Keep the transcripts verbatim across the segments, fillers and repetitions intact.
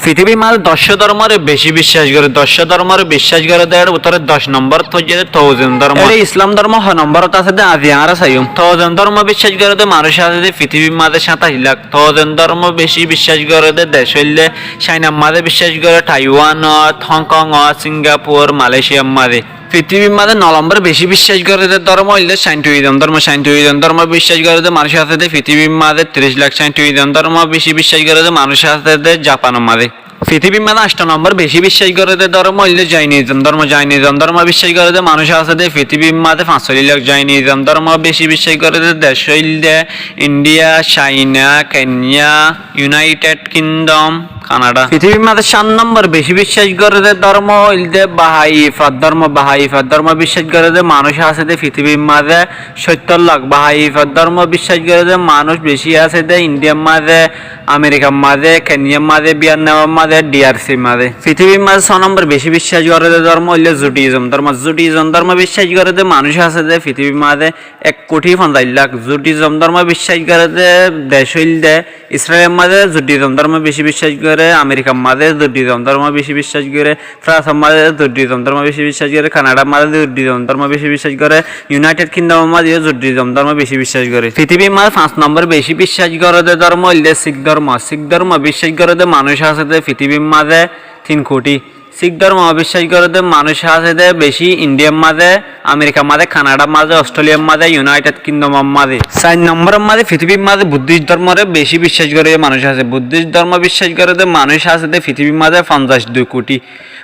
Fitibir mazé doccó dormore beci biccác gore, doccó dormore biccác gore de, er bútore doc nombor ot óilde Touzem dormo. Ere Islam dormo ho nombor ot asé de, aijja añára saiyum. Touzem dormo biccác gore de manúic asé de fitibir mazé sátac lak. Touzem dormo beci biccác gore de dec óilde Cainar mazé biccác gore, Taiwan ot, Hong Kong ot, Singapur, Malaysia mazé. Fitibir mazé no nombor beci biccác gore de dormo óilde Saintuizom dormo. Saintuizom dormo biccác gore de manúic asé de fitibir mazé tiríc lak. Saintuizom dormo beci biccác gore de manúic asé de Japan ot mazé. Fitibir mazé ancto nombor beci biccác gore de dormo óilde Jainizom dormo. Jainizom dormo biccác gore de manúic asé de fitibir mazé fañs sollic lak. Jainizom dormo beci biccác gore de dec óilde India, Caina, Kenya, United Kingdom, Kanada. Fitibir mazé sát nombor beci biccác gore de dormo óilde Bahá'í Fot dormo. Bahá'í Fot dormo biccác gore de manúic asé de fitibir mazé sóttor lak. Bahá'í Fot dormo biccác gore de manúic beci asé de Indiar mazé, Amerikar mazé, Kenyar mazé, Vietnamor mazé, D R Cr mazé. Fitibir mazé só nombor beci biccác gore de dormo óilde Judaism dormo. Judaism dormo biccác gore de manúic asé de fitibir mazé ek kuthi fonzaic lak. Judaism dormo biccác gore de dec óilde Israilor mazé Judaism dormo beci biccác gore, Amerikar mazé Judaism dormo beci biccác gore, Fransor mazé Judaism dormo beci biccác gore, Kanadar mazé Judaism dormo beci biccác gore, United Kingdomor mazé yó Judaism dormo beci biccác gore. Fitibir mazé fañs nombor beci biccác gore de dormo óilde Sik dormo. Sik dormo biccác gore de manúic asé de fitibir mazé tin kuthi. Sik dormo biccác gore de manúic asé de beci Indiar mazé, Amerikar mazé, Kanadar mazé, Australiar mazé, United Kingdomor mazé. Sair nomboror mazé fitibir mazé Buddhist dormore beci biccác gore manúic asé. Buddhist dormo biccác gore de manúic asé de fitibir mazé fonzaic dui kuthi.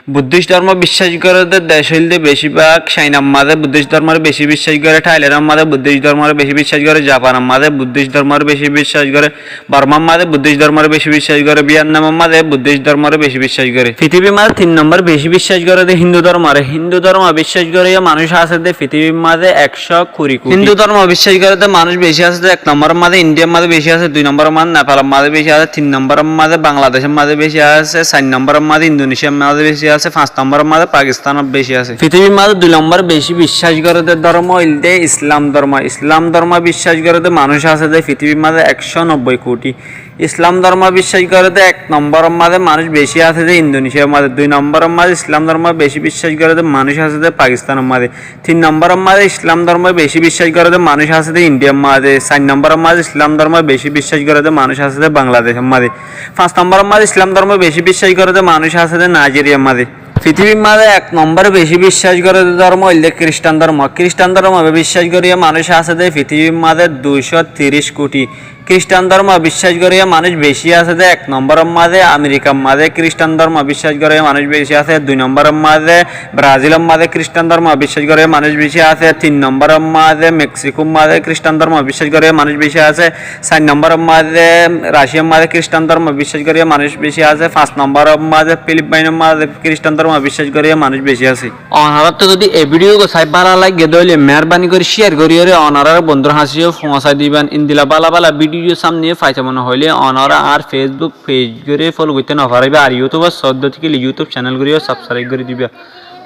Buddhist dormo biccác gore de dec óilde beci bák Cainar mazé Buddhist dormore beci biccác gore, Thailandor mazé Buddhist dormore beci biccác gore, Japanor mazé Buddhist dormore beci biccác gore, Bormar mazé Buddhist dormore beci biccác gore, Vietnamor mazé Buddhist dormore beci biccác gore. Fitibir mazé tin nombor beci biccác gore de Hindu dormore. Hindu dormo biccác gore manúic asé de fitibir mazé ekcó kuri kuthi. Hindu dormo biccác gore de manúic beci asé de ek nomboror mazé Indiar mazé beci asé, dui nomboror mazé Nepalor mazé beci asé, tin nomboror mazé Bangladecor mazé beci asé, sair nomboror mazé Indonesiar mazé beci asé, fañs nomboror mazé Pakistanot beci asé. Fitibir mazé dui nombor beci biccác gore de dormo óilde Islam dormo. Islam dormo biccác gore de manúic asé de fitibir mazé ekcó nobboi kuthi. Islam dormo biccác gore de ek nomboror mazé manúic beci asé de Indonesiar mazé, dui nomboror mazé Islam dormo beci biccác gore de manúic asé de Pakistanor mazé, tin nomboror mazé Islam dormo beci biccác gore de manúic asé de Indiar mazé, sair nomboror mazé Islam dormo beci biccác gore de manúic asé de Bangladecor mazé, fañs nomboror mazé Islam dormo beci biccác gore de manúic asé de Naijeriar mazé. Fitibir mazé ek nombor beci biccác gore de dormo óilde Kristan dormo. Kristan dormo biccác gore manúic asé de fitibir mazé duicó tiríc kuthi. Kristan dormo biccác gore manúic beci asé de ek nomboror mazé Amerikar mazé Kristan dormo biccác gore manúic beci asé, dui nomboror mazé Brazilor mazé Kristan dormo biccác gore manúic beci asé, tin nomboror mazé Meksikor mazé Kristan dormo biccác gore manúic beci asé, sair nomboror mazé Raciar mazé Kristan dormo biccác gore manúic beci asé, fañs nomboror mazé Filipainor mazé Kristan dormo biccác gore manúic beci asé. Onoráttu zodi e video gán sai bála lage de óile meherbani gorí share gorí óre onorár bondúr hañsé yó foóñsai diban. Endilla bála bála video samne faito mone hoilé onorá añár Facebook page gorí follow goitté no foriba, ar YouTube ot soddo tákile YouTube channel gorí yó subscribe gorí diba.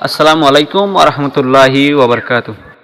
Assalamu alaikum wa rahmatullahi wa barakatuhu.